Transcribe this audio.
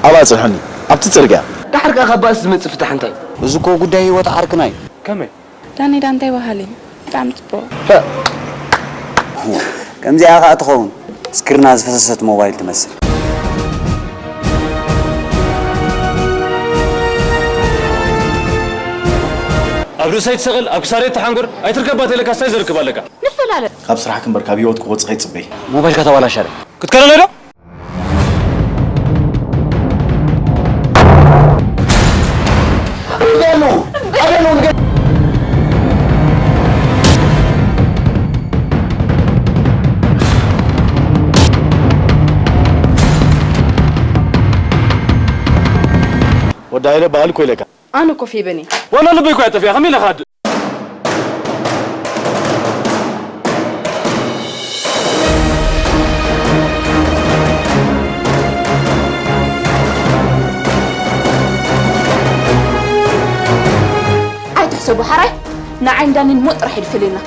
ኣብኣ ጽንሑኒ፣ ኣብቲ ጽርግያ። ዳሕር ከኣ ካብ ባእሲ ዝመጽእ ፍታሕ እንታይ? እዚ እኮ ጉዳይ ህይወት ዓርክና እዩ። ከመይ? ዳኒ ዳንታይ በሃሊ፣ ብጣዕሚ ጽቡቕ። ከምዚኣ ከኣ ትኸውን፣ ስክሪና ዝፈሰሰት ሞባይል ትመስል። ኣብ ርእሰይ ትሰቐል፣ ኣብ ክሳደይ ትሓንጎር፣ ኣይትርከባ ተለካ ስታይ ዘርክብ ኣለካ። ንፈላለ። ካብ ስራሕኪ እምበር ካብ ህይወትኪ ክወፅእ ከይትፅበይ። ሞባይልካ ተባላሻለ። ክትከለለይ ዶ? ወዲ ሃይለ በዓል እኮ ኢለካ። ኣነ ኮፍ ይበኒ። ዋላ ልበይ እኮ ያጠፍያ ከመይ ኢለ ካድ ኣይትሕሰቡ ሓራይ ንዓይ እንዳኒን ሞ ጥራሕ ይድፍልና።